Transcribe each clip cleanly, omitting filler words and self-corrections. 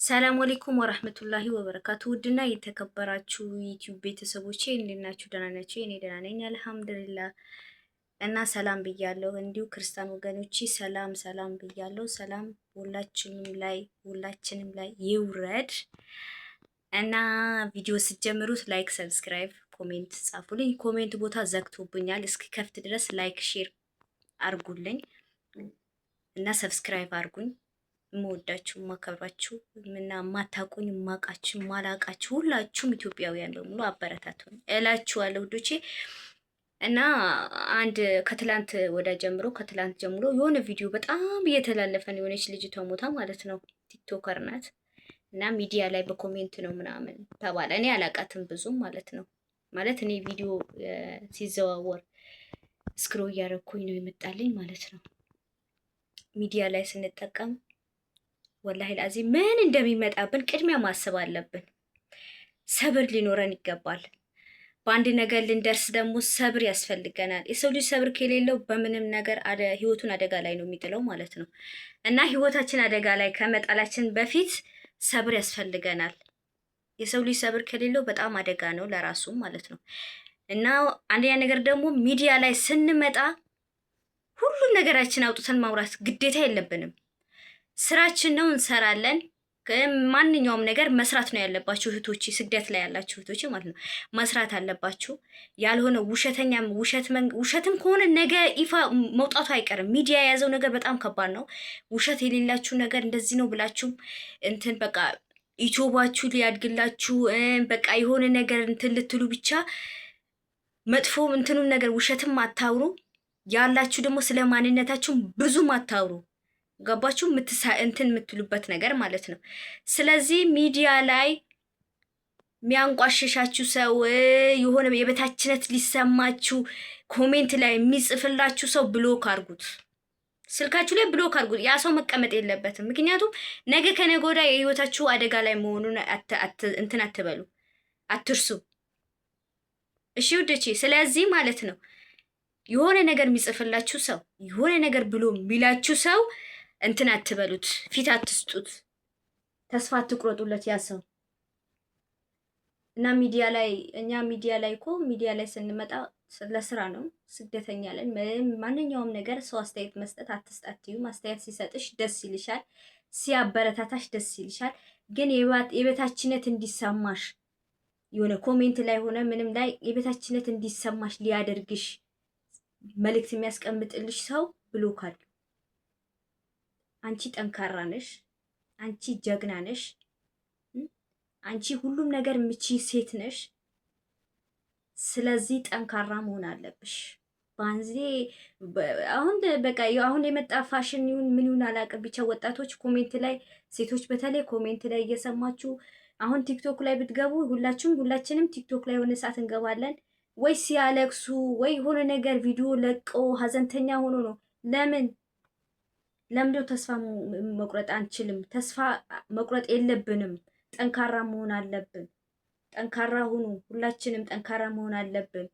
ሰላም አለይኩም ወራህመቱላሂ ወበረካቱ። ውድና የተከበራችሁ ዩቲዩብ ቤተሰቦቼ እንዴት ናችሁ? ደህና ናችሁ? እኔ ደህና ነኝ አልሐምዱሊላህ። እና ሰላም ብያለሁ። እንዲሁ ክርስቲያን ወገኖቼ ሰላም ሰላም ብያለሁ። ሰላም ሁላችንም ላይ ይውረድ። እና ቪዲዮ ስትጀምሩት like፣ subscribe፣ comment ጻፉልኝ። Comment ቦታ ዘግቶብኛል። እስኪከፍት ድረስ like፣ share አርጉልኝ እና subscribe አርጉኝ። የምወዳችሁ፣ የማከብራችሁ እና የማታውቁኝ፣ የማውቃችሁ፣ የማላውቃችሁ ሁላችሁም ኢትዮጵያውያን በሙሉ አበረታቱኝ እላችኋለሁ ውዶቼ። እና አንድ ከትላንት ወዲያ ጀምሮ፣ ከትላንት ጀምሮ የሆነ ቪዲዮ በጣም እየተላለፈ ነው። የሆነች ልጅቷ ሞታ ማለት ነው። TikToker ናት እና ሚዲያ ላይ በ comment ነው ምናምን ተባለ። እኔ አላውቃትም ብዙም ማለት ነው። ማለት እኔ ቪዲዮ ሲዘዋወር scroll እያደረኩኝ ነው የመጣልኝ ማለት ነው። ሚዲያ ላይ ስንጠቀም ወላሂ ልአዚም ምን እንደሚመጣብን ቅድሚያ ማሰብ አለብን። ሰብር ሊኖረን ይገባል። በአንድ ነገር ልንደርስ ደግሞ ሰብር ያስፈልገናል። የሰው ልጅ ሰብር ከሌለው በምንም ነገር ህይወቱን አደጋ ላይ ነው የሚጥለው ማለት ነው። እና ህይወታችን አደጋ ላይ ከመጣላችን በፊት ሰብር ያስፈልገናል። የሰው ልጅ ሰብር ከሌለው በጣም አደጋ ነው ለራሱ ማለት ነው። እና አንደኛ ነገር ደግሞ ሚዲያ ላይ ስንመጣ ሁሉም ነገራችን አውጥተን ማውራት ግዴታ የለብንም። ስራችን ነው፣ እንሰራለን። ማንኛውም ነገር መስራት ነው ያለባችሁ እህቶች፣ ስደት ላይ ያላችሁ እህቶች ማለት ነው፣ መስራት አለባችሁ። ያልሆነ ውሸተኛ ውሸትም ከሆነ ነገ ይፋ መውጣቱ አይቀርም። ሚዲያ የያዘው ነገር በጣም ከባድ ነው። ውሸት የሌላችሁ ነገር እንደዚህ ነው ብላችሁ እንትን በቃ ዩቲዩባችሁ ሊያድግላችሁ በቃ የሆነ ነገር እንትን ልትሉ ብቻ መጥፎ እንትኑም ነገር ውሸትም አታውሩ። ያላችሁ ደግሞ ስለ ማንነታችሁ ብዙም አታውሩ። ገባችሁ? እንትን የምትሉበት ነገር ማለት ነው። ስለዚህ ሚዲያ ላይ የሚያንቋሽሻችሁ ሰው፣ የሆነ የበታችነት ሊሰማችሁ comment ላይ የሚጽፍላችሁ ሰው block አርጉት። ስልካችሁ ላይ block አርጉት። ያ ሰው መቀመጥ የለበትም። ምክንያቱም ነገ ከነገ ወዲያ የህይወታችሁ አደጋ ላይ መሆኑን እንትን አትበሉ፣ አትርሱ። እሺ ውዶቼ፣ ስለዚህ ማለት ነው የሆነ ነገር የሚጽፍላችሁ ሰው፣ የሆነ ነገር ብሎ የሚላችሁ ሰው እንትን አትበሉት፣ ፊት አትስጡት፣ ተስፋ አትቁረጡለት ያ ሰው። እና ሚዲያ ላይ እኛ ሚዲያ ላይ እኮ ሚዲያ ላይ ስንመጣ ለስራ ነው። ስደተኛ ነን። ማንኛውም ነገር ሰው አስተያየት መስጠት አትስጣትዩ። አስተያየት ሲሰጥሽ ደስ ይልሻል፣ ሲያበረታታሽ ደስ ይልሻል። ግን የበታችነት እንዲሰማሽ የሆነ comment ላይ ሆነ ምንም ላይ የበታችነት እንዲሰማሽ ሊያደርግሽ መልእክት የሚያስቀምጥልሽ ሰው block አድርጊ። አንቺ ጠንካራ ነሽ፣ አንቺ ጀግና ነሽ፣ አንቺ ሁሉም ነገር የምትችይ ሴት ነሽ። ስለዚህ ጠንካራ መሆን አለብሽ። በአንዜ አሁን በቃ አሁን የመጣ ፋሽን ይሁን ምን ይሁን አላውቅም፣ ብቻ ወጣቶች comment ላይ፣ ሴቶች በተለይ comment ላይ እየሰማችሁ፣ አሁን ቲክቶክ ላይ ብትገቡ ሁላችሁም ሁላችንም ቲክቶክ ላይ የሆነ ሰዓት እንገባለን። ወይ ሲያለቅሱ ወይ የሆነ ነገር ቪዲዮ ለቀው ሀዘንተኛ ሆኖ ነው። ለምን ለምንድነው ተስፋ መቁረጥ አንችልም? ተስፋ መቁረጥ የለብንም። ጠንካራ መሆን አለብን። ጠንካራ ሁኑ። ሁላችንም ጠንካራ መሆን አለብን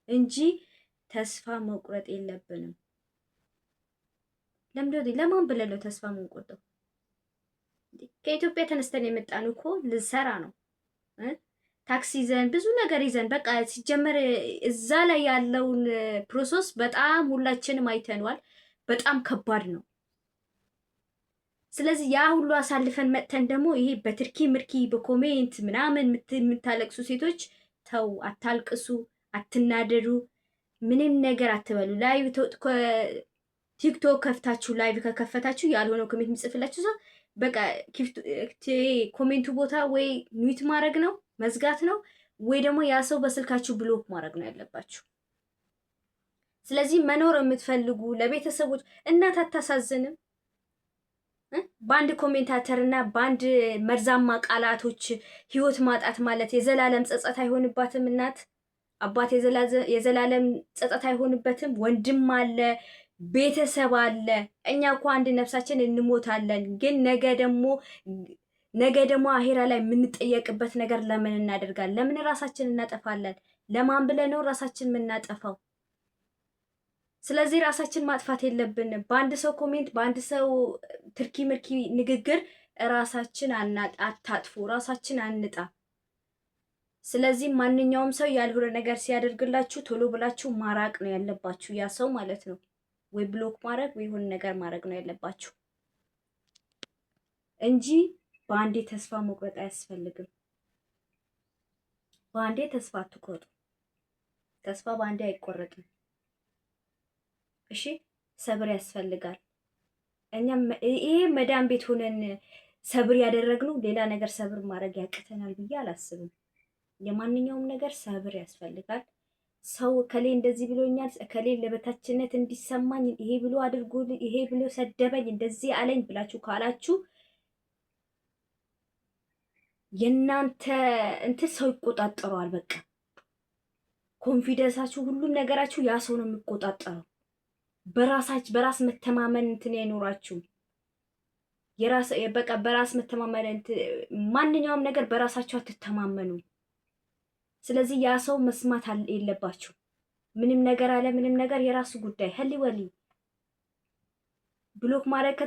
እንጂ ተስፋ መቁረጥ የለብንም። ለምንድነው፣ ለማን ብለን ነው ተስፋ የምንቆርጠው? ከኢትዮጵያ ተነስተን የመጣን እኮ ልንሰራ ነው። ታክሲ ይዘን፣ ብዙ ነገር ይዘን፣ በቃ ሲጀመር እዛ ላይ ያለውን process በጣም ሁላችንም አይተነዋል። በጣም ከባድ ነው። ስለዚህ ያ ሁሉ አሳልፈን መጥተን ደግሞ ይሄ በትርኪ ምርኪ በ comment ምናምን የምታለቅሱ ሴቶች ተው፣ አታልቅሱ፣ አትናደዱ፣ ምንም ነገር አትበሉ። Live ቲክቶክ ከፍታችሁ live ከከፈታችሁ ያልሆነው comment የሚጽፍላችሁ ሰው በቃ comment ኡ ቦታ ወይ mute ማድረግ ነው፣ መዝጋት ነው፣ ወይ ደግሞ ያ ሰው በስልካችሁ block ማድረግ ነው ያለባችሁ። ስለዚህ መኖር የምትፈልጉ ለቤተሰቦች፣ እናት አታሳዝንም? በአንድ commentator እና በአንድ መርዛማ ቃላቶች ህይወት ማጣት ማለት የዘላለም ጸጸት አይሆንባትም? እናት አባት የዘላለም ጸጸት አይሆንበትም? ወንድም አለ፣ ቤተሰብ አለ። እኛ እኮ አንድ ነፍሳችን እንሞታለን፣ ግን ነገ ደግሞ አሄራ ላይ የምንጠየቅበት ነገር ለምን እናደርጋለን? ለምን ራሳችን እናጠፋለን? ለማን ብለን ነው ራሳችን የምናጠፋው? ስለዚህ ራሳችን ማጥፋት የለብንም። በአንድ ሰው comment፣ በአንድ ሰው ትርኪ ምርኪ ንግግር ራሳችን አታጥፉ፣ ራሳችን አንጣ። ስለዚህ ማንኛውም ሰው ያልሆነ ነገር ሲያደርግላችሁ ቶሎ ብላችሁ ማራቅ ነው ያለባችሁ፣ ያ ሰው ማለት ነው። ወይ block ማድረግ ወይ የሆነ ነገር ማድረግ ነው ያለባችሁ እንጂ በአንዴ ተስፋ መቁረጥ አያስፈልግም። በአንዴ ተስፋ አትቁረጡ። ተስፋ በአንዴ አይቆረጥም። እሺ፣ ሰብር ያስፈልጋል። እኛም ይሄ መዳም ቤት ሆነን ሰብር ያደረግነው ሌላ ነገር ሰብር ማድረግ ያቅተናል ብዬ አላስብም። የማንኛውም ነገር ሰብር ያስፈልጋል። ሰው እከሌ እንደዚህ ብሎኛል፣ እከሌ ለበታችነት እንዲሰማኝ ይሄ ብሎ አድርጎ ይሄ ብሎ ሰደበኝ፣ እንደዚህ አለኝ ብላችሁ ካላችሁ የእናንተ እንትን ሰው ይቆጣጠረዋል። በቃ confidence ኣችሁ፣ ሁሉም ነገራችሁ ያ ሰው ነው የሚቆጣጠረው። በራሳች በራስ መተማመን እንትን አይኖራችሁም። የራስ በቃ በራስ መተማመን ማንኛውም ነገር በራሳችሁ አትተማመኑ። ስለዚህ ያ ሰው መስማት የለባችሁ። ምንም ነገር አለ ምንም ነገር የራሱ ጉዳይ ህሊ ወሊ block ማድረግ።